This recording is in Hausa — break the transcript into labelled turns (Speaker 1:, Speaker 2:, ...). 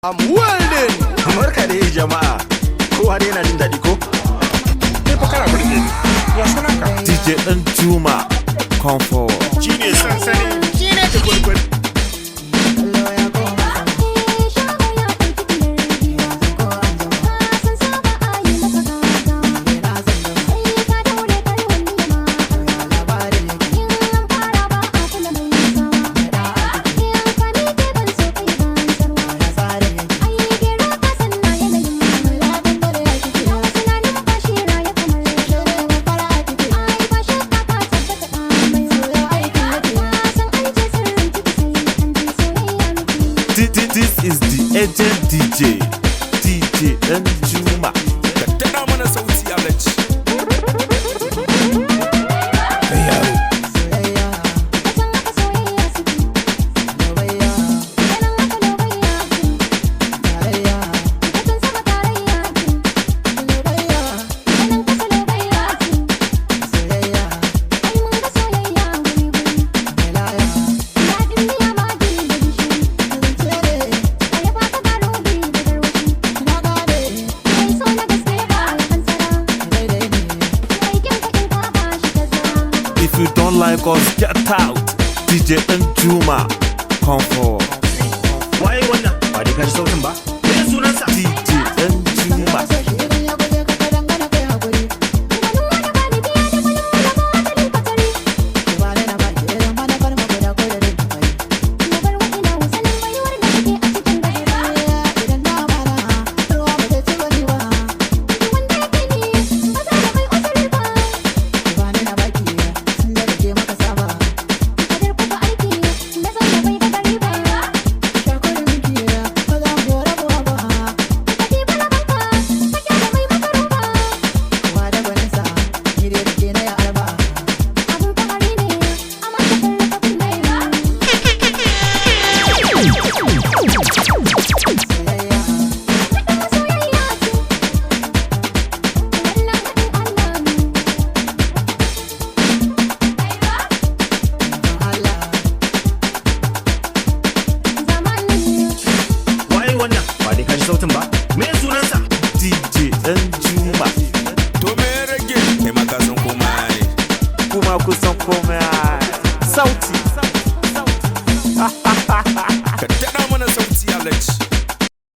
Speaker 1: I'm welding.
Speaker 2: Barka dai jama'a. Kowa dai yana jin daɗi ko?
Speaker 3: Kai fa kana burge ni. Ya sunanka?
Speaker 4: DJ Dan Juma, come forward.
Speaker 3: Shine sansani. Shine jagwalgwal.
Speaker 4: This is the agent DJ, DJ Dan Juma.
Speaker 3: Ka daɗa mana sauti, Alhaji.
Speaker 5: Kai yaro.
Speaker 4: If you don't like us, get out. DJ Dan Juma, come forward.
Speaker 2: Waye wannan? Ba dai ka ji sautin ba? Me sunansa?
Speaker 4: DJ Dan Juma.
Speaker 2: Waye wannan? Ba dai ka ji sautin ba? Me sunansa?
Speaker 4: DJ Dan Juma.